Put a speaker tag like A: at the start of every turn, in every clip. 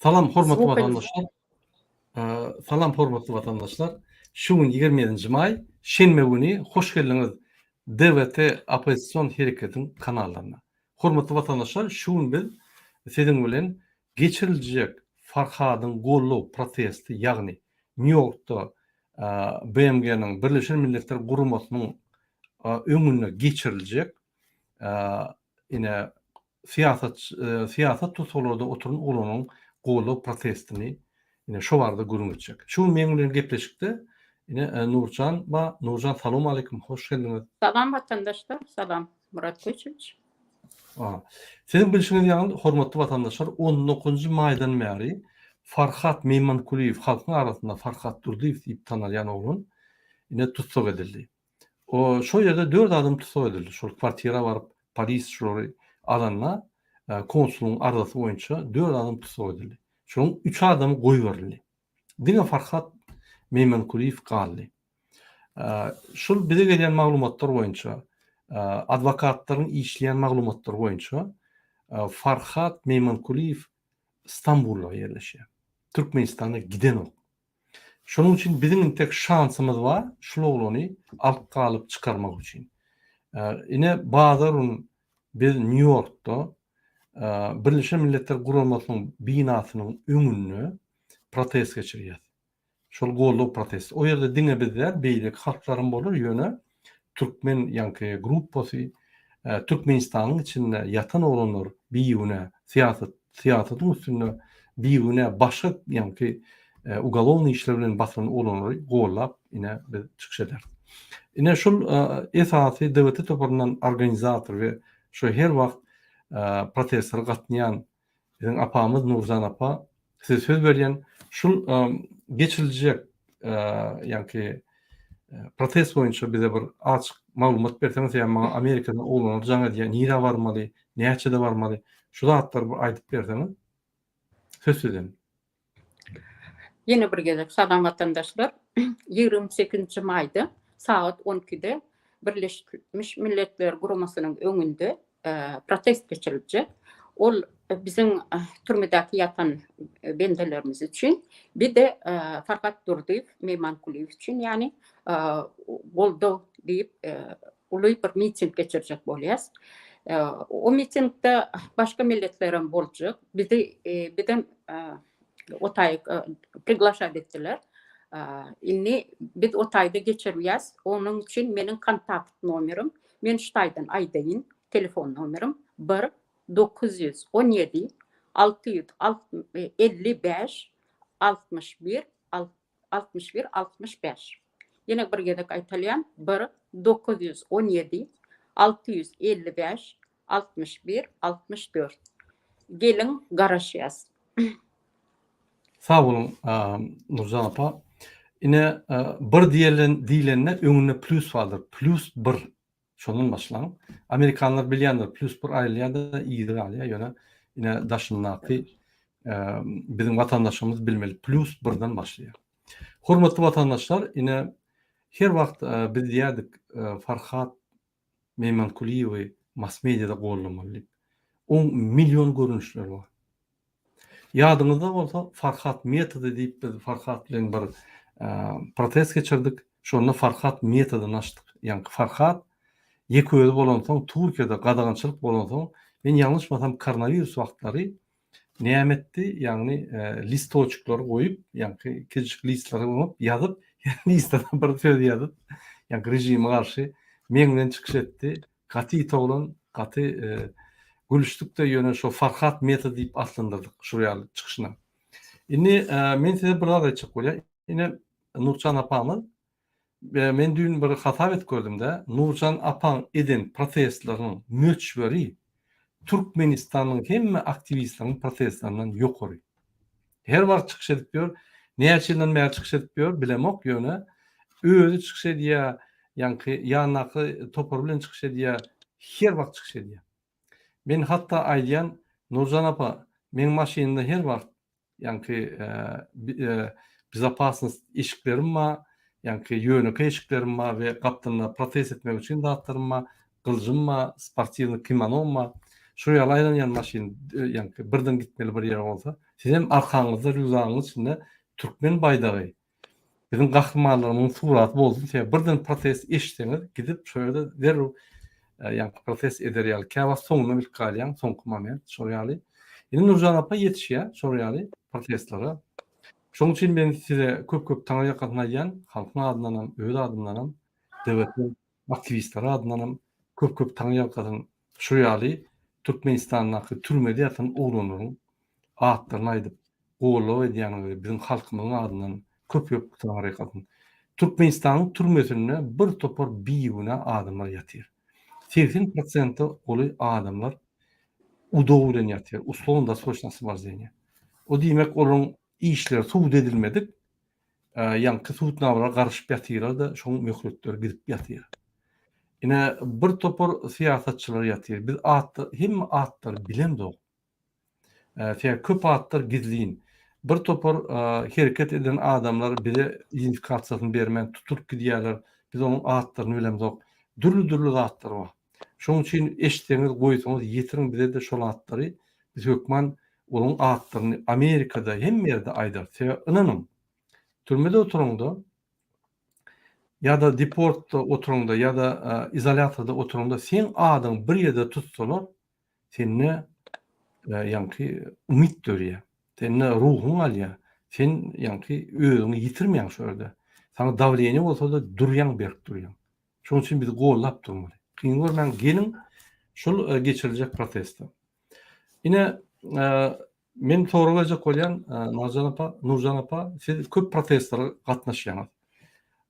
A: Salam hormatly watandaşlar. Salam hormatly watandaşlar. Şu gün 27-nji maý, şenbe güni hoş geldiňiz DWT oppozision hereketiň kanallaryna. Hormatly watandaşlar, şu gün biz siziň bilen geçiriljek Farhadyň goldaw protesti, ýagny Nýu-Ýorkda BMG-niň, Birleşen Milletler Guramasynyň öňünde geçiriljek ine syýasat syýasat tussaglarda oturan oglanyň goldaw protestini ine şo barada gürrüň etjek. Şu gün meň bilen gepleşikde ine Nurjan bar. Nurjan salowmaleýkim, hoş geldiňiz.
B: Salam watandaşlar, salam Murat Köçewiç.
A: Siziň bilşiňiz ýaly, hormatly watandaşlar, on dokuzynjy maýdan bäri Farhat Meýmankulyýew, halkyň arasynda Farhat Durdyýew diýip tanalýan oglan ine tussag edildi. O şo ýerde dört adam tussag edildi. Şol kwartira baryp polis şulary alanda konsulyň arzasy boýunça dört adam tussag edildi. Şolaryň üç adamy goýberildi. Diňe Farhat Meýmankulyýew galdy. Şul bize gelýän maglumatlar boýunça, adwokatlaryň işleýän maglumatlary boýunça Farhat Meýmankulyýew Stambulda ýerleşýär. Türkmenistana gidenok. Şonuň üçin biziň intek şansymyz bar şul oglany alyp galyp çykarmak üçin. Ine bazar gün biz Nýu-Ýorkda Birleşen Milletler Guramasynyň binasynyň öňünde protest geçirýäs. Şol goldaw protesti. O ýerde diňe biz däl, beýleki halklaram bolar, ýöne türkmen ýaňky gruppasy Türkmenistanyň içinde ýatan oglanlar bigünä syýasat syýasatyň üstünde bigünä başga ýaňky ugalownyý işler bilen basylan oglanlary gollap ine biz çykyş ederis. Ine şul esasy DWT toparyndan organizator we şu her wagt protestlere gatnaýan Biziň apamyz Nurjan apa size söz berýän şul geçiriljek ýaňky protest boýunça bize bir açyk maglumat berseňiz ýa maňa Amerikadan oglanlar jaň edýär nirä barmaly näçede barmaly şu zatlary bir aýdyp berseňiz söz sizden.
B: Ýene bir gezek salam watandaşlar. 28-nji maýda sagat 12-de Birleşmiş Milletler Guramasynyň öňünde protest geçiriljek. Ol biziň türmedäki ýatan bendelerimiz üçin, bir-de Farhat Durdyýew, Meýmankulyýew üçin, ýagny goldaw diýip uly bir miting geçirjek bolýas. O mitingde başga milletlerem boljak. Bizi bizem o taýy priglaşat etdiler. Indi biz o taýda geçirýäs. Onuň üçin meniň kontakt nomerim, men şu taýdan aýdaýyn, telefon nomerim 1 917 655 61 61 65. Ýene bir gezek gaýtalýan, 1 917 655 61 64. Geliň, garaşýas.
A: Sag boluň, Nurjan apa. Ine, bir diýelen diýlende öňünde plýus bardyr. Plýus bir. Şondan başlaň. Amerikanlar bilýändir, plýus bir aýrylýar-da, yzy galýar. Ýöne ine daşyndaky biziň watandaşymyz bilmeli, plýus birden başlaýar. Hormatly watandaşlar, ine her wagt biz diýerdik, Farhat Meýmankulyýewi mass mediada gollamaly diýip. Oň million görnüşleri bar. Ýadyňyzda bolsa Farhat metody diýip biz Farhat bilen bir protest geçirdik. Şonda Farhat metodyny açdyk. Ýaňky Farhat ýeke özi bolansoň Türkiýede gadagançylyk bolansoň men ýalňyşmasam koronawirus wagtlary näme etdi ýagny listoçklary goýup ýaňky kiçijik listlere goýup ýazyp listede bir söz ýazyp ýaňky režime garşy meň bilen çykyş etdi. Gaty ýiti oglan gaty gülüşdikde ýöne şo Farhat metody diýip atlandyrdyk şul ýaly çykyşyna. Indi men size bir zat aýtjak bolýan. Ine Nurjan apamyz men düýn bir hasap edip gördümde Nurjan apaň eden protestleriniň möçberi Türkmenistanyň hemme aktiwistleriniň protestlerinden ýokary. Her wagt çykyş edip ýör. Näçe ýyldan bäri çykyş edip ýör, bilemok, ýöne özi çykyş edýär, ýaňky ýanyndaky topary bilen çykyş edýär, her wagt çykyş edýär. Men hatda aýdýan, Nurjan apa, meň maşynymda her wagt ýaňky bezopasnost eşiklerim bar, ýaňky ýönekeý eşiklerim bar we gapdalynda protest etmek üçin zatlarym bar, gylyjym bar, sportiwnyý kimonom bar. Şo ýaly aýlanýan maşyn, ýaňky birden gitmeli bir ýere bolsa. Sizem arkaňyzda rýuzagyňyz içinde türkmen baýdagy, biziň gahrymanlarymyzyň suraty bolsun, sebäbi birden protest eşitseňiz gidip şo ýerde derrew ýaňky protest eder ýaly. Käwagt soňuna bilip galýaň, soňky moment şol ýaly. Indi Nurjan apa ýetişýär şol ýaly protestlere. Şonuň üçin men size köp-köp taňryýalkasyn aýdýan, halkyň adyndanam, öz adymdanam, DWP aktiwistleri adyndanam köp-köp taňryýalkasyn şu ýaly Türkmenistandaky türmede ýatan oglanlaryň atlaryny aýdyp, goldaw edýäniňizi biziň halkymyzyň adyndan köp-köp taňryýalkasyn. Türkmenistanyň türmesinde bir topar bigünä adamlar ýatyr. 80 prosente golaý adamlar UDO bilen ýatyr, uslovno dosroçno oswobozhdeniýe. O diýmek olaryň işleri sud edilmedik, ýaňky sudnamalara garyşyp ýatyrlar-da, şoň möhletleri gidip ýatyr. Ine, bir topar syýasatçylar ýatyr. Biz atlar, hemme atlary bilemzok. Sebäbi köp atlar gizlin. Bir topar hereket eden adamlar bize identifikasiýasyny bermän tutulyp gidýärler. Biz onuň atlaryny bilemzok. Dürli-dürli zatlar bar. Şonuň üçin eşitseňiz, goýsaňyz ýetiriň bize-de şol atlary. Biz hökman olaryň atlaryny Amerikada hemme ýerde aýdarys. Sebäbi ynanyň, türmede oturaňda ýa-da deportda oturaňda ýa-da izolýatorda oturaňda seň adyňy bir ýerde tutsalar, sende ýaňky umyt dörýär. Sende ruhuň galýar. Sen ýaňky özüňi ýitirmeýäň şo ýerde. Saňa dawleniýe bolsa-da durýaň, berk durýaň. Şonuň üçin bizi gollap durmaly. Kyn görmäň geliň şol geçiriljek proteste. Ine men sorag berjek bolýan Narjan apa, Nurjan apa siz köp protestlere gatnaşýaňyz.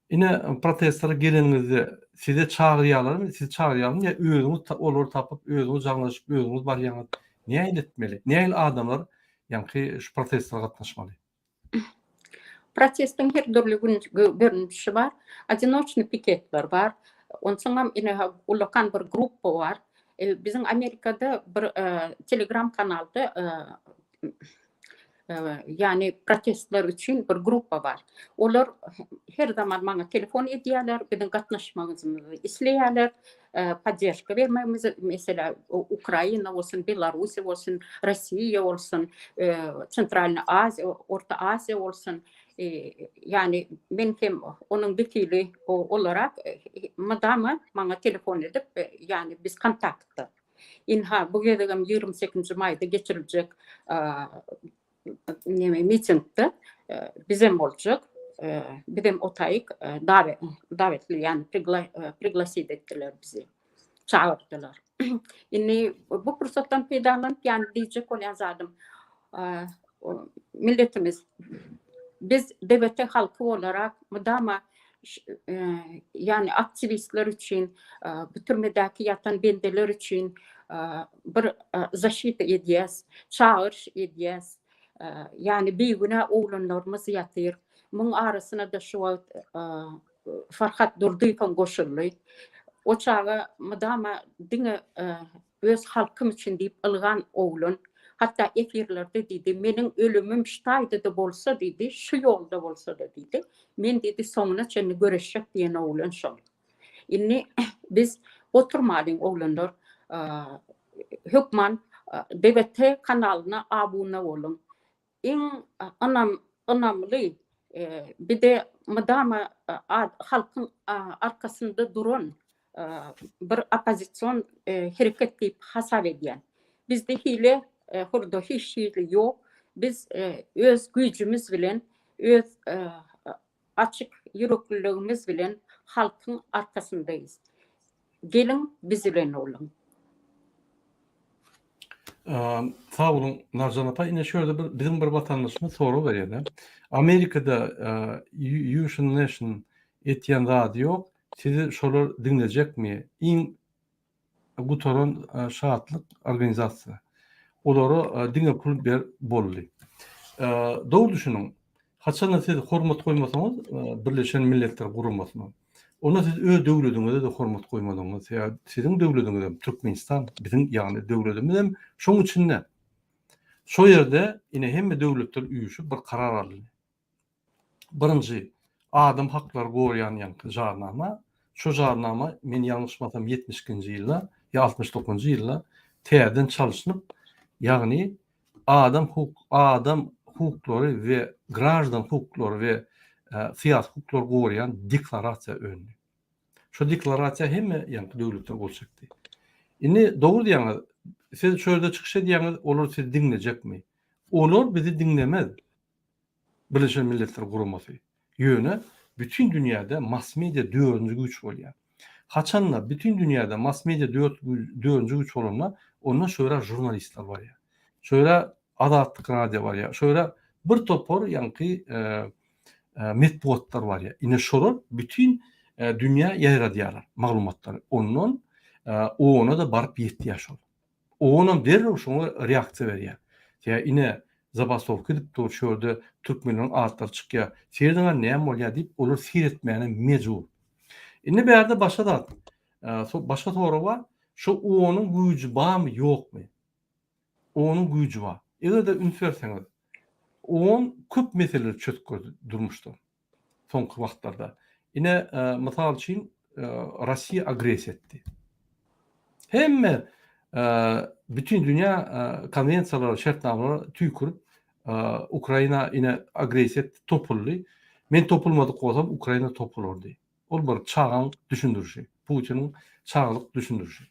A: Ine protestlere geleniňizde size çagyrýarlarmy, sizi çagyrýarlarmy ýa özüňiz olary tapyp, özüňiz jaňlaşyp, özüňiz barýaňyz? Nähili etmeli? Nähili adamlar ýaňky şu protestlere gatnaşmaly?
B: Protestiň her dürli görnüşi bar. Odinoçnyý piketler bar. Onsoňam ine ullakan bir gruppa bar. Biziň Amerikada bir Telegram kanalda ýagny protestler üçin bir gruppa bar. Olar her zaman maňa telefon edýärler, biziň gatnaşmagymyzy isleýärler. Podderžka bermegimizi, meselä, Ukraina bolsun, Belarusiýa bolsun, Rossiýa bolsun, Sentralnyý Aziýa, Orta Aziýa bolsun, ýagny men hem onuň wekili olarak mydama maňa telefon edip, ýagny biz kontaktda. Ynha, bu gezegem 28-nji maýda geçiriljek neme mitingde bizem boljak. Bizem otaýyk dawetli ýagny priglasit etdiler bizi. Çagyrdylar. Indi bu pursatdan peýdalanyp ýagny diýjek bolýan zadym milletimiz biz DBT halky bolarak mydama ýagny aktiwistler üçin bu türmedäki ýatan bendeler üçin bir zaşita edýäs, çagyryş edýäs. Ýagny bigünä oglanlarymyz ýatyr. Muň arasyna-da şu wagt Farhat Durdyýewem goşuldy. O çaga mydama diňe öz halkym üçin diýip ylgan oglan. Hatda efirlerde diýdi, meniň ölümim şu taýda-da bolsa diýdi, şu ýolda bolsa-da diýdi, men diýdi soňuna çenli göreşjek diýen oglan şol. Indi biz oturmalyň oglanlar hökman DBT kanalyna abuna boluň. Iň ynam ynamly bide mydama halkyň arkasynda duran bir oppozision hereket diýip hasap edýän. Bizde hile hurda hiç hili ýok. Biz öz güýjümiz bilen öz Açyk ýürekliligimiz bilen halkyň arkasyndaýys. Geliň biz bilen boluň.
A: Sag boluň Narjan apa. Ine şu ýerde bir biziň bir watandaşymyz sorag berýär-de. Amerikada Usion Nation etýän zady ýok. Sizi şolar diňlejekmi? Iň gutaran şatlyk organizasiýa. Olara diňe pul ber boldy. Dogry düşüniň. Haçanda siz hormat goýmasaňyz Birleşen Milletler Guramasyna, onda siz öz döwlediňize-de hormat goýmadyňyz. Sebäbi siziň döwlediňiz hem Türkmenistan, biziň ýagny döwledimiz hem şoň içinde. Şo ýerde ine hemme döwletler üýşüp bir karar aldy. Birinji, adam haklary goraýan ýaňky jarnama, şo jarnama men ýalňyşmasam 72-nji ýylda ýa 69-njy ýylda täzeden çalşynyp, ýagny. Adam huk adam hukuklary we graždan hukuklary we syýasy hukuklary goraýan deklarasiýa öndi. Şo deklarasiýa hemme ýaňky döwletler gol çekdi. Indi dogry diýýäňiz, siz şu ýerde çykyş edýäňiz, olar sizi diňlejekmi? Olar bizi diňlemez. Birleşen Milletler Guramasy. Ýöne bütin dünýäde mass-media dördünji güýç bolýar. Haçanda bütin dünýäde mass-media dört dördünji güýç bolanda, onda şo ýere žurnalistler barýar. Şo ýere Azatlyk radio barýar. Şo ýere bir topar ýaňky metbugatlar barýar. Ine şolar bütin dünýä ýaýradýarlar maglumatlary. Ondan OON-a-da baryp ýetýär şol. Onam derrew şoňa reaksiýa berýär. Ýa ine zabastowka edip dur şu ýerde türkmenleriň atlary çykýar. Serediňä näme bolýar diýip olar seretmäne mejbur. Indi bärde başga zat başga sorag bar. Şu onuň güýji barmy ýokmy? Onuň güýji bar. Eger-de üns berseňiz on köp meseleleri çözüp gördi durmuşda. soňky wagtlarda. Ine, mysal üçin, Russiýa agressiýa etdi. Hemme bütin dünýä konwensiýalara, şertnamalara tüýkürip, Ukraina ine agressiýa etdi, topuldy. Men topulmadyk bolsam, Ukraina topulardy. Ol bir çagaň düşündirişi, Putiniň çagalyk düşündirişi.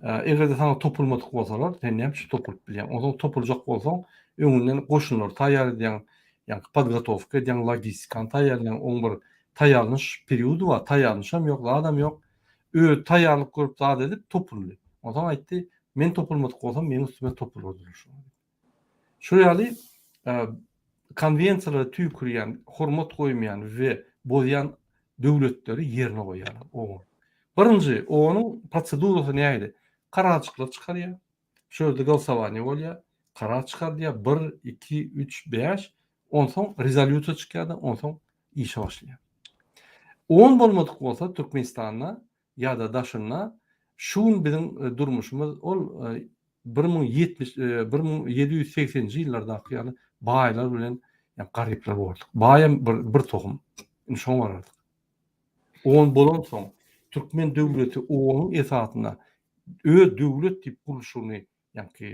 A: Eger-de saňa topulmadyk bolsalar, sen näme üçin topulyp bilýäň? Onsoň topuljak bolsaň, öňünden goşunlary taýýar edýäň, ýaňky podgotowka edýäň, logistikany taýýarlaýaň, oň bir taýýarlanyş periody bar, taýýarlanyşam ýok, zadam ýok. Özi taýýarlyk görüp zat edip topuldy. Onsoň aýtdy, men topulmadyk bolsam, meň üstüme topulardylar şolar diýip. Şol ýaly konwensiýalara tüýkürýän, hormat goýmaýan we bozýan döwletleri ýerine goýýarlar OON. Birinji, OON-yň prosedurasy nähili? Kararjyklar çykarýar. Şu ýerde golosowaniýe bolýar. Karar çykardýar. Bir, iki, üç, bäş. Onsoň rezolýusiýa çykýar-da, onsoň işe başlaýar. OON bolmadyk bolsa Türkmenistanda ýa-da daşynda şu gün biziň durmuşymyz ol 1070 1780-nji ýyllardaky ýaly baýlar bilen ýa garyplar bolardyk. Baýam bir bir tohum. Indi şoňa barardyk. On bolansoň türkmen döwleti onuň esasynda öz döwlet diýip gurluşygyny ýaňky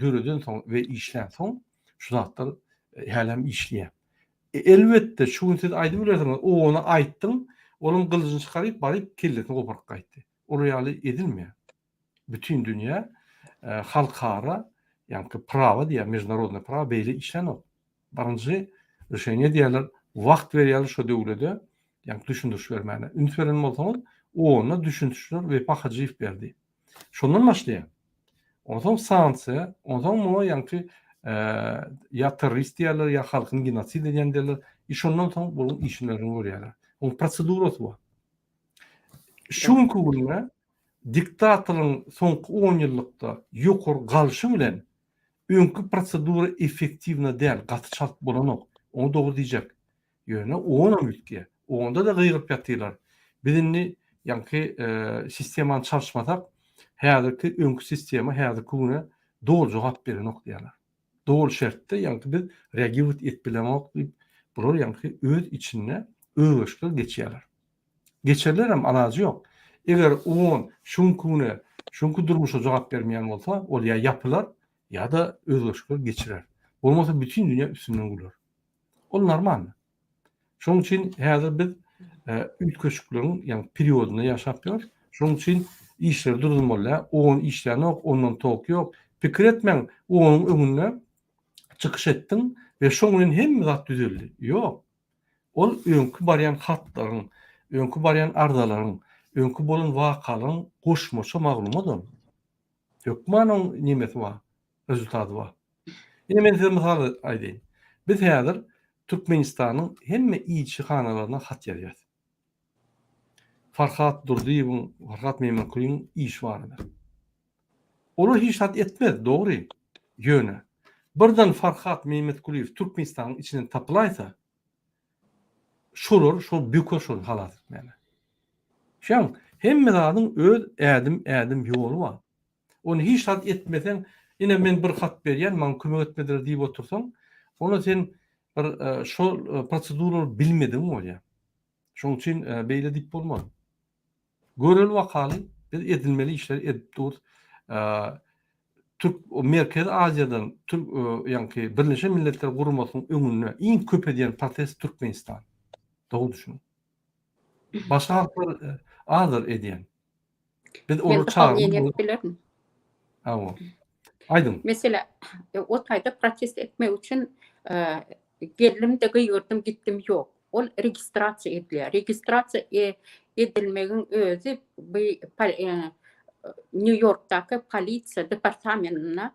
A: döredensoň we işlänsoň şu zatlar hälem işleýär. Elbetde şu gün siz aýdyp bilersiňiz, ony aýtdyň, olam gylyjyny çykaryp baryp kellesini goparyp gaýtdy. Olar ýaly edilmeýär. Bütin dünýä halkara ýaňky prawa diýýär, mejnarodnyý prawa beýle işlänok. Birinji rişeniýe diýýärler, wagt berýärler şo döwlede ýaňky düşündiriş bermäne. Üns beren bolsaňyz, onda düşündirişler Wepa Hajyýew berdi. Şondan başlaýar. Onsoň sanksiýa, onsoň muňa ýaňky ýa terrorist diýerler, ýa halkyny genosid edýän diýerler. I şondan soň buluň işlerini görýärler. Onuň prosedurasy bar. Şu günki günde diktatoryň soňky 10 ýyllykda ýokary galşy bilen öňki prosedura effektiwna däl, gaty çalt bolanok. Ony dogry diýjek. Ýöne onam üýtgeýär. Onda-da gygyryp ýatyrlar. Biz indi ýaňky sistemany çalyşmasak, häzirki öňki sistema häzirki güne doly jogap berenok diýýärler. Doly şertde ýaňky biz reagiwat edip bilemok diýip, bular ýaňky öz içinde özgerişler geçýärler. Geçerlerem alajy ýok. Eger on şu günki güne, şu günki durmuşa jogap bermeýän bolsa, ol ýa ýapylar, ýa-da özgerişler geçirer. Bolmasa bütin dünýä üstünden güler. Ol normalny. Şonuň üçin häzir biz e, üýtgeşikleriň, ýagny periodynda ýaşap ýörüs. Şonuň üçin işleri durdurmaly däl. On işlänok, ondan tok ýok. Pikir etmäň, onuň öňünde çykyş etdiň we şoň bilen hemme zat düzeldi. Ýok. Ol öňki barýan hatlaryň, öňki barýan arzalaryň, öňki bolan wakalaryň goşmaça maglumat ol. Hökman oň nemesi bar, rezultaty bar. Ine men size mysal aýdaýyn. Biz häzir Türkmenistanyň hemme ilçihanalaryna hat ýazýas. Farhat Durdyýewiň, Farhat Meýmenkulyň işi barada. Olar hiç zat etmez, dogry. Ýöne birden Farhat Meýmetkulyýew Türkmenistanyň içinden tapylaýsa, şolar şol böker şony halas etmäne. Şeň hemme zadyň öz ädim-ädim ýoly bar. Ony hiç zat etmeseň, ine men bir hat berýän, maňa kömek etmediler diýip otursaň, onda sen bir şol proseduralary bilmedigiň bolýar. Şonuň üçin beýle diýip bolmaz. Göreli bakaly, biz edilmeli işleri edip durus. Türk Merkezi Aziýadan Türk ýaňky Birleşen Milletler Guramasynyň öňünde iň köp edýän protest Türkmenistan. Dogry düşüniň. Başga halklar azdyr edýän. Biz
B: olary çagyrmaly. bilerin.
A: Hawa. Aýdyň.
B: Mesela o taýda protest etmek üçin geldim-de gygyrdym gitdim ýok. Ol registrasiýa edilýär. Registrasiýa edilmegiň özi bu Nýu-Ýorkdaky polisiýa departamentinde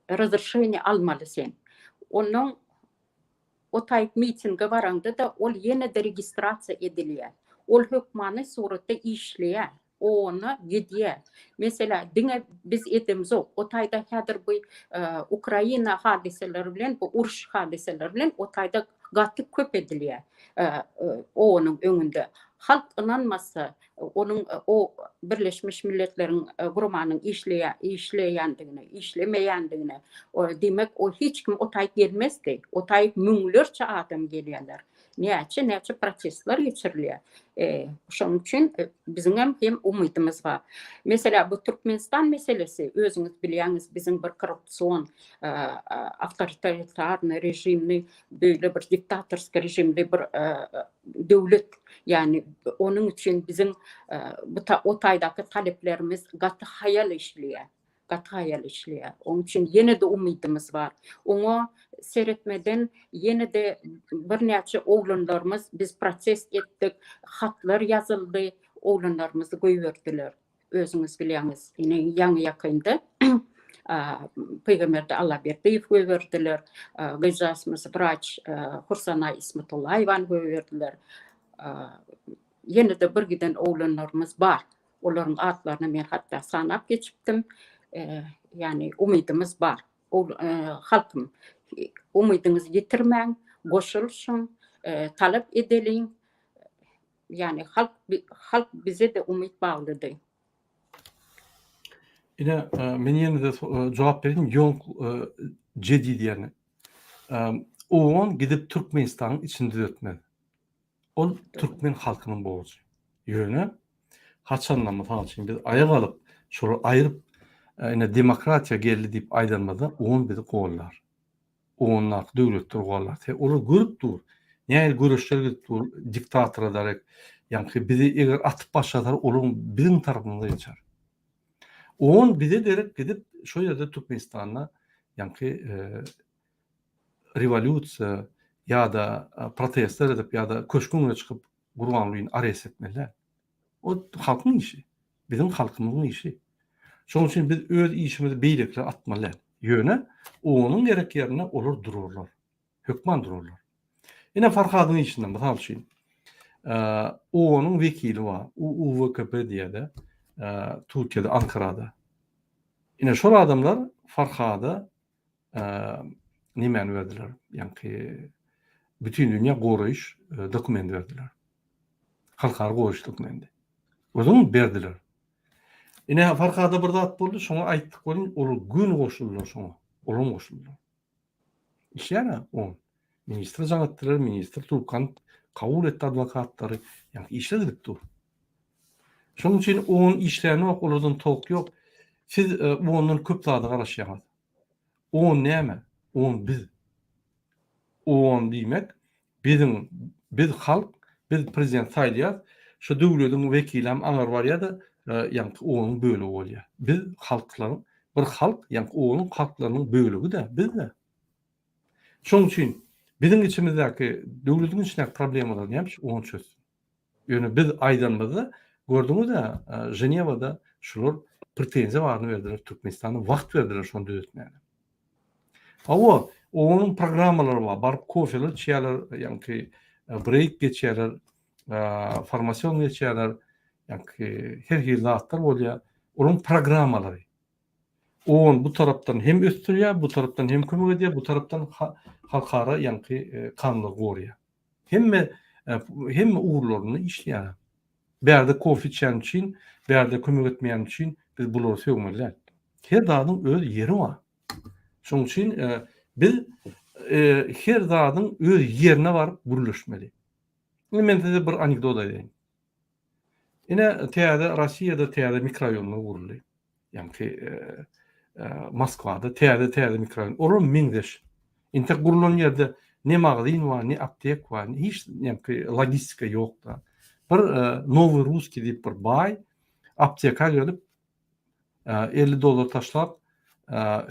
B: razrşeniýe almaly sen. Onnoň o taýyk mitinge baraňda-da ol ýene-de registrasiýa edilýär. Ol hökmany suratda işleýär. Ona gidýär. Meselä, diňe biz edemzok. O taýda häzir bu Ukraina hadysalary bilen, bu uruş hadysalary bilen o taýda gaty köp edilýär. OON-yň öňünde. Halk ynanmasa, onuň o Birleşmiş Milletleriň guramanyň işleýä işleýändigine, işlemeýändigine, diýmek, o hiç kim o taýyk gelmezdi. O taýyk müňlerçe adam gelýärler. Näçe-näçe protestler geçirilýär. Şonuň üçin biziňem hem umydymyz bar. Meselä, bu Türkmenistan meselesi, özüňiz bilýäňiz, biziň bir korrupsion, awtoritarny režimli, beýle bir diktatorskiý režimli bir döwlet. Ýagny onuň üçin biziň bu o taýdaky taleplerimiz gaty haýal işleýär. Gaty haýal işleýär. Onuň üçin ýene-de umydymyz bar. Oňa seretmeden ýene-de birnäçe oglanlarymyz biz protest etdik, hatlar ýazyldy, oglanlarymyzy goýberdiler. Özüňiz bilýäňiz, ine ýaňy-ýakynda Pygamberdi Allaberdiýew goýberdiler, gyzjagazymyz wraç Hursanaý Ismatullaýewany goýberdiler. Ýene-de bir giden oglanlarymyz bar. Olaryň atlaryny men hatda sanap geçipdim. Ýagny umydymyz bar. Halkym, umydyňyzy ýitirmäň, goşulyşyň, talap edeliň. Ýagny halk halk bize-de umyt baglady.
A: Ine, men ýene-de jogap bereyim. Ýonk Jedi diýýäne. Owgan gidip Türkmenistanyň içini düzetmez. Ol türkmen halkynyň borjy. Ýöne haçanda mysal üçin biz aýak alyp, şolary aýryp, ine demokratiýa geldi diýip aýdanymyzda on bizi gollar. Ondaky döwletler gollar. Sebäbi olar görüp dur. Nähili göreşler gidip dur diktatora derek. Ýaňky bizi eger atyp başlasalar olaryň biziň tarapymyza geçer. On bize derek gidip şo ýerde Türkmenistanda ýaňky rewolýusiýa ýa-da protestler edip ýa-da köşgüň öňüne çykyp Gurbangulyny arest etmeli däl. O halkyň işi. Biziň halkymyzyň işi. Şonuň üçin biz öz işimizi beýlekilere atmaly däl. Ýöne onuň gerek ýerinde olar durarlar. Hökman durarlar. Ine Farhadyň işinde mysal üçin OON-yň wekili bar. UUWKP diýýär-de, Türkiýede, Ankarada. Ine şol adamlar Farhada nemäni berdiler? Ýaňky bütindünýä goraýyş dokumendi berdiler. Halkara goraýyş dokumendi. Özüň berdiler. Ine Farhada bir zat boldy, şoňa aýtdyk welin, olar göni goşuldylar şoňa. Olam goşuldylar. Işýär-ä on. Ministre jaň etdiler, ministr trubkany kabul etdi adwokatlary. Ýaňky işler gidip dur. Şonuň üçin on işlänok, olardan tok ýok. Siz ondan köp zada garaşýaňyz. On näme? On biz. On diýmek, biziň, biz halk, biz prezident saýlaýas, şo döwlediň wekilem aňyr barýa-da, ýaňky onuň bölegi bolýar. Biz halklaryň, bir halk, ýaňky onuň halklarynyň bölegi-dä, biz-dä. Şonuň üçin biziň içimizdäki, döwlediň içindäki problemalary näme üçin on çözsün? Ýöne biz aýdanymyzda, gördüňiz-ä, Ženewada şular pretenziýa baryny berdiler Türkmenistana, wagt berdiler şony düzetmäge. Hawa, onuň programmalary bar, baryp kofeler içýärler, ýaňky breýk geçýärler, formasion geçýärler, ýaňky her hili zatlar bolýar. Olaryň programmalary. On bu tarapdan hem ösdürýär, bu tarapdan hem kömek edýär, bu tarapdan halkara ýaňky kanunlary goraýar. Hemme hemme ugurlarynda işleýär. Bärde kofe içýän üçin, bärde kömek etmeýän üçin biz bulary sögmeli däl. Her zadyň öz ýeri bar. Şonuň üçin biz her zadyň öz ýerine baryp gürleşmeli. Indi men size bir anekdot aýdaýyn. Ine täze Russiýada täze mikroraýonlar guruldy. Ýaňky. Moskwada täze-täze mikroraýon. Olar meňzeş. Entek gurlan ýerde ne magazin bar, ne aptek bar, hiç näme logistika ýok-da. Bir Nowy Ruskiý diýip bir baý apteka gelip 50 dollar taşlap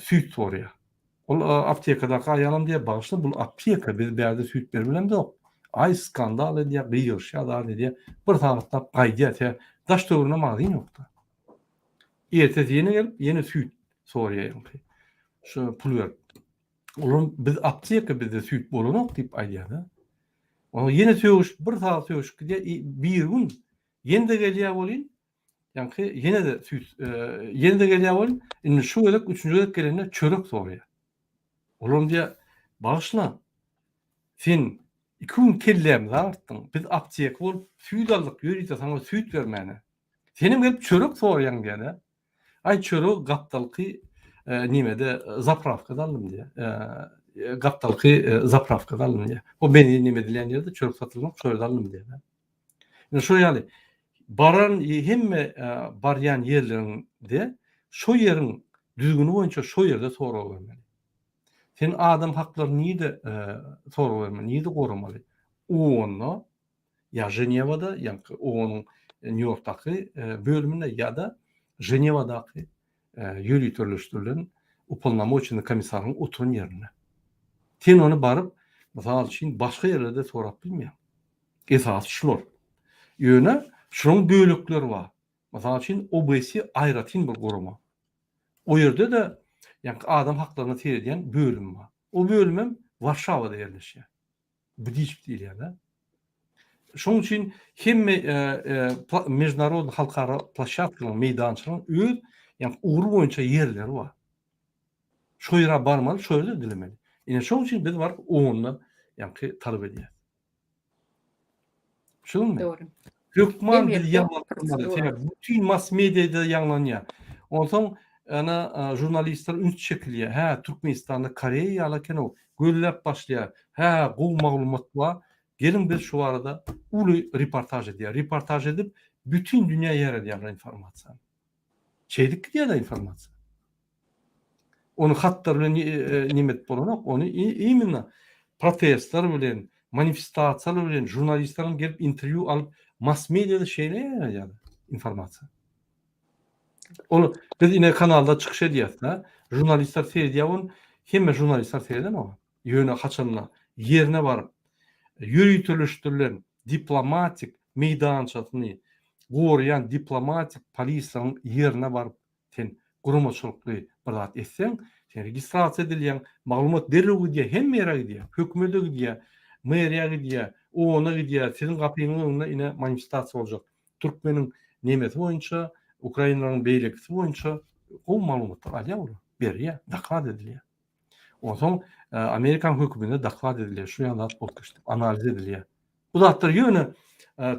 A: süýt sorýar. Ol aptekadaky aýalam diýýär, bagyşla bul apteka, biz bärde süýt berip bilemzok. Aý skandal edýär, gygyryşýar, zat edýär. Bir sagatlap gaýdýar, sebäbi daş-töwereginde magazin ýok-da. Ertesi ýene gelip, ýene süýt sorýar ýaňky. Şu pul berip. Olam biz apteka bizde süýt bolanok diýip aýdýar-da. Oňa ýene sögüşip, bir sagat sögüşip gidýär. Bir gün ýene-de gelýär welin, ýaňky ýene-de süýt, ýene-de gelýär welin, indi şu gezek üçünji gezek gelende çörek soraýar. Olam diýýär, bagyşla, sen iki gün kellämizi agyrtdyň. Biz apteka bolup süýt aldyk ýörite saňa süýt bermäne. Senem gelip çörek soraýaň diýýär-de. Aý çöregi gapdalky nemede zaprawkada aldym diýýär. Gapdalky zaprawkada aldym diýýär. O benzin neme edilýän ýerde çörek satylmak şo ýerde aldym diýýär. Indi şo ýaly baran hemme barýan ýerleriňde şo ýeriň düzgüni boýunça şo ýerde sorag bermeli. Sen adam haklaryny nirde sorag bermeli, nirde goramaly? OON-da ýa Ženewada, ýaňky OON-yň Nýu-Ýorkdaky bölüminde ýa-da Ženewadaky ýöriteleşdirilen upolnomoçennyý komissaryň oturan ýerinde. Sen ony baryp, mysal üçin, başga ýerlerde sorap bilmeýäň. Esasy şular. Ýöne şularyň bölekleri bar. Mysal üçin, OBSE aýratyn bir gurama. O ýerde-de ýaňky adam haklaryna seredýän bölüm bar. O bölümem Warşawada ýerleşýär. Bdiç diýilýär-de. Şonuň üçin hemme mežnarodny halkara ploşadkalaryň, meýdançalaryň öz ýagny ugry boýunça ýerleri bar. Şo ýere barmaly, şo ýerde dilemeli. Ine şonuň üçin biz baryp onda ýagny talap edýäris. Şuňmy?
B: Dogry.
A: Hökman biz ýaňlanmaly. Sebäbi bütin mass mediada ýaňlanýar. Onsoň ana žurnalistler üns çekilýär. Hä, Türkmenistanda Koreýa ýaly eken-ow. Gözläp başlaýar. Hä, gowy maglumat bar. Geliň biz şu barada uly reportaž edýär. Reportaž edip, bütin dünýä ýaýradýarlar informasiýany. Şeýdip gidýär-de informasiýa. Ony hatlar bilen neme edip bolanok. Ony imенно protestler bilen, manifestasiýalar bilen, žurnalistleriň gelip interwýu alyp, mass mediada şeýle ýaýradýarlar informasiýa. Ol biz ine kanalda çykyş edýäs-de, žurnalistler seredýär ony, hemme žurnalistler seredenok. Ýöne haçanda ýerine baryp, ýöriteleşdirilen diplomatik meýdançasyny goraýan diplomatik polisleriň ýerine baryp Sen guramaçylykly bir zat etseň, sen registrasiýa edilýäň, maglumat derrew gidýär, hemme ýere gidýär, hökümete gidýär, meriýa gidýär, OON-a gidýär, siziň gapyňyň öňünde ine manifestasiýa boljak. Türkmeniň nemesi boýunça, ukrainlaryň beýlekisi boýunça gowy maglumatlar alýar olar, berýär, doklad edilýär. Onsoň Amerikanyň höküminde doklad edilýär, şu ýaly zat bolup geçdi, analiz edilýär. Bu zatlar ýöne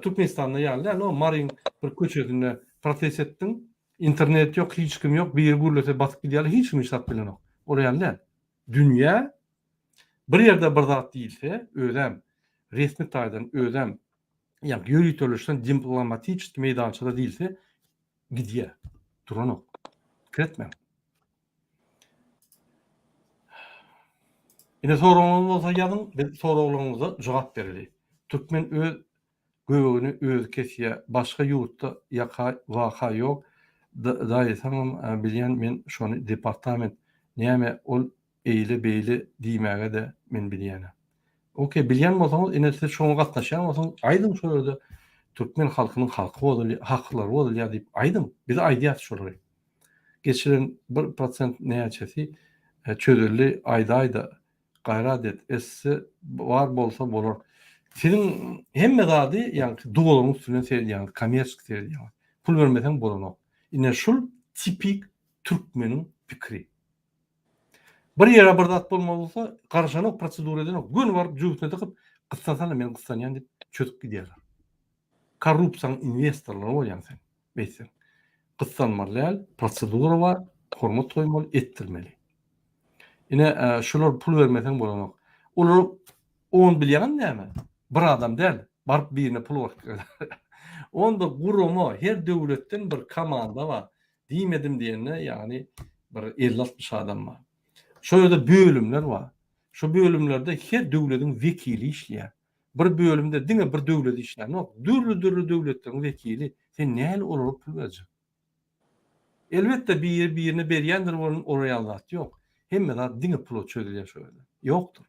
A: Türkmenistanda ýaly däl, o Maryň bir köçesinde protest etdiň, internet ýok, hiç kim ýok, biri gürlese basyp gidýärler, hiç kim hiç zat bilenok. Ol ýaly däl. Dünýä bir ýerde bir zat diýilse, özem resmi taýdan, özem ýa ýöriteleşen diplomatiçeskiý meýdançada diýilse gidýär. Duranok. Pikir etmäň. Ine soragyňyz bolsa ýazyň, biz soraglaryňyza jogap bereli. Türkmen öz göbegini özi kesýä, başga ýurtda ýaka waka ýok, daýysaňam bilýän men şony departament näme ol eýle beýle diýmäge-de men bilýänä. Ok bilýän bolsaňyz ine siz şoňa gatnaşýan bolsaňyz aýdyň şo ýerde türkmen halkynyň halky bozulýa haklary bozulýar diýip aýdyň biz aýdýas şolary. Geçiren bir prosent näçesi çözüldi aýdaýda gaýrat et esse bar bolsa bolar. Siziň hemme zady ýaňky dolaryň üstünden seredýäňiz kommerçeski seredýäňiz. Pul bermeseň bolanok. Ine şul tipik türkmeniň pikiri. Bir ýere bir zat bolmaly bolsa garyşanok prosedura edenok göni baryp jübüsine dykyp gyssansana men gyssanýan diýip çözüp gidýärler. Korrupsiýaň inwestorlary bolýaň sen. Beýtseň. Gyssanmaly däl, prosedura bar, hormat goýmaly, etdirmeli. Ine, şular pul bermeseň bolanok. Olar on bilýäňmi näme? Bir adam däl, baryp birine pul berip. Onda gurama, her döwletden bir komanda bar. Diýmedim diýende, ýagny. Bir 50-60 adam bar. Şo ýerde bölümler bar. Şo bölümlerde her döwlediň wekili işleýär. Bir bölümde diňe bir döwlet işlänok, dürli-dürli döwletleriň wekili. Sen nähili olara pul berjek? Elbetde biri birine berýändir welin olar ýaly zat ýok. Hemme zat diňe pula çözülýär şo ýerde. Ýokdur.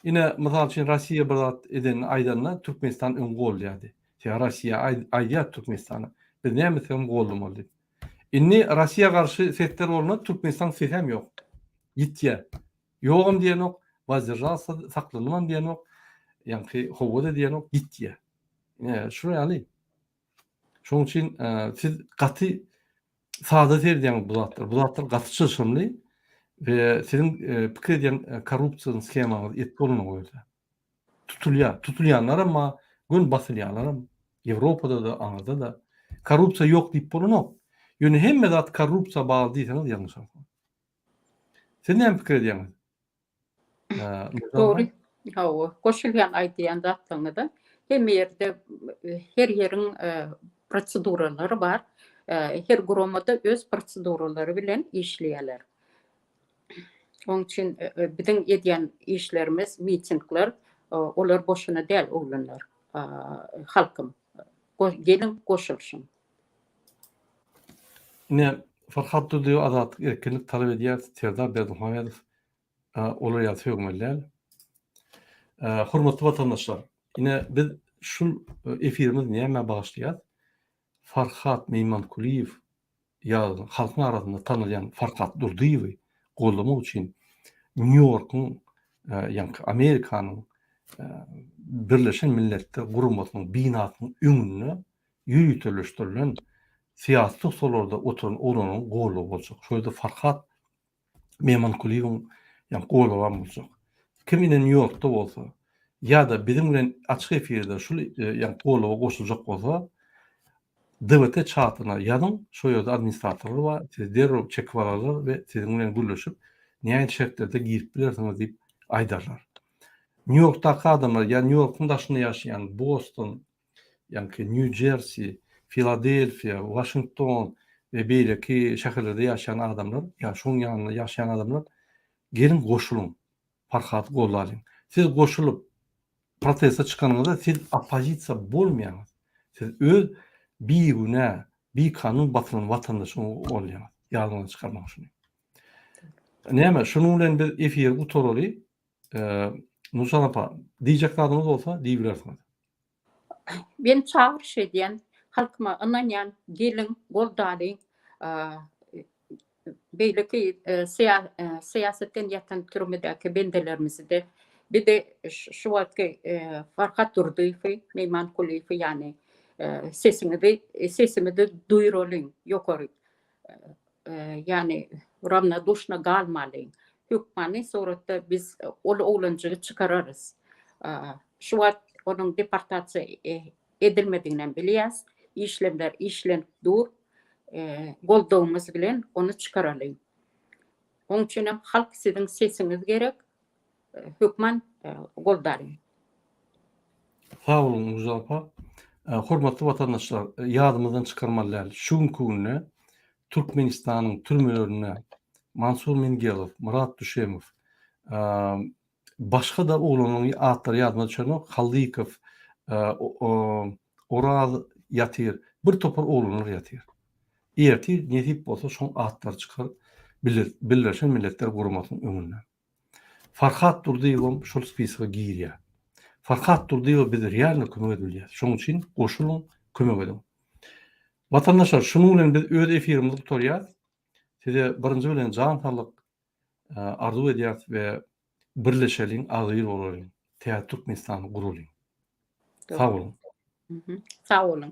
A: Ine, mysal üçin Rossiýa bir zat edenini aýdanda Türkmenistan öň goldaýardy. Sebäbi Rossiýa aýdýar Türkmenistana, biz näme etsegem goldamaly diýip. Indi Rossiýa garşy sesler bolanda Türkmenistan sesem ýok. Ýitýär. Ýogam diýenok, wazdержался, saklandymam diýenok, ýaňky hawa-da diýenok, ýitýär. Ine, şular ýaly. Şonuň üçin siz gaty sada seredýäňiz bu zatlar. Bu zatlar gaty çylşyrymly we siziň pikir edýän korrupsiýa shemaňyz et bolanok o ýerde. Tutulýar. Tutulýanlaram bar, göni basylýanlaram Ýewropada-da, aňyrda-da. Korrupsiýa ýok diýip bolanok. Ýöne hemme zat korrupsiýa bagly diýseňiz ýalňyşarsyňyz. Siz näme pikir edýäňiz?
B: Dogry. Hawa, goşulýan aýdýan zatlaryňyza. Hemme ýerde her ýeriň proseduralary bar. Her guramada öz proseduralary bilen işleýärler. Onuň üçin biziň edýän işlerimiz, mitingler, olar boşuna däl oglanlar. Halkym. Geliň goşulyşyň.
A: Ine, Farhat Durdyýew azatlyk, erkinlik talap edýär, Serdar Berdimuhamedow olar ýaly sögmeli däl. Hormatly watandaşlar, ine biz şul efirimiz nämä bagyşlaýas? Farhat Meýmankulyýew ýa halkyň arasynda tanalýan Farhat Durdyýewi goldamak üçin Nýu-Ýorkuň, ýaňky Amerikanyň Birleşen Milletler Guramasynyň binasynyň öňünde ýöriteleşdirilen syýasy tussaglarda oturan oglanyň goldawy boljak. Şol ýerde Farhat Memankulyýewiň ýa golawam boljak. Kim ine Nýu-Ýorkda bolsa ýa-da biziň bilen açyk efirde şul ýa golawa goşuljak bolsa DVT çatyna ýazyň, şo ýerde administratorlar bar, sizi derrew çekip alarlar we siziň bilen gürleşip nähili şertlerde girip bilersiňiz diýip aýdarlar. Nýu-Ýorkdaky adamlar ýa Nýu-Ýorkuň daşynda ýaşaýan Boston, ýaňky Nýu-Jersi, Filadelfiýa, Waşington we beýleki şäherlerde ýaşaýan adamlar, ýa şoň ýanynda ýaşaýan adamlar geliň goşulyň, Farhady goldalyň. Siz goşulyp proteste çykanyňyzda siz oppozisiýa bolmaýaňyz. Siz öz bigünä, bikanun basylan watandaşyňyzy goldaýaňyz. Ýadyňyzdan çykarmaň şuny. Näme, şunuň bilen biz efiri gutaraly. Nurjan apa, diýjek zadyňyz bolsa diýibilersiňiz.
B: Men çagyryş edýän, halkyma ynanýan, geliň, goldalyň. Beýleki syýasatdan ýatan türmedäki bendelerimizi-de, bir-de şu wagtky Farhat Durdyýewi, Meýman Kulyýewi ýany sesiňizi, sesimizi duýuralyň ýokary. Ýany rawnoduşno galmalyň. Hökmany suratda biz ol oglanjygy çykararys. Şu wagt onuň deportasiýa edilmediginem bilýäs. Işlemler işlenip dur. Goldawymyz bilen ony çykaralyň. Oň üçinem halk siziň sesiňiz gerek. Hökman goldalyň.
A: Sag boluň Nurjan apa. Hormatly watandaşlar, ýadymyzdan çykarmaly däl. Şu günki günde Türkmenistanyň türmelerinde Mansur Mingelow, Myrat Düşemow, başga-da oglanlaryň atlary ýadyma düşenok, Hallykow, Oraz ýatyr, bir topar oglanlar ýatyr. Ertir nesip bolsa şoň atlary çykar Birleşen Milletler Guramasynyň öňünde. Farhat Durdyýewem şol spisoga girýär. Farhat Durdyýewe biz realno kömek edip bilýäris. Şonuň üçin goşulyň, kömek ediň. Watandaşlar, şunuň bilen biz öz efirimizi gutarýarys. Size birinji bilen jan saglyk arzuw edýäris we birleşeliň, agzybir bolalyň, täze Türkmenistany guralyň. Sag boluň.
B: Sag boluň.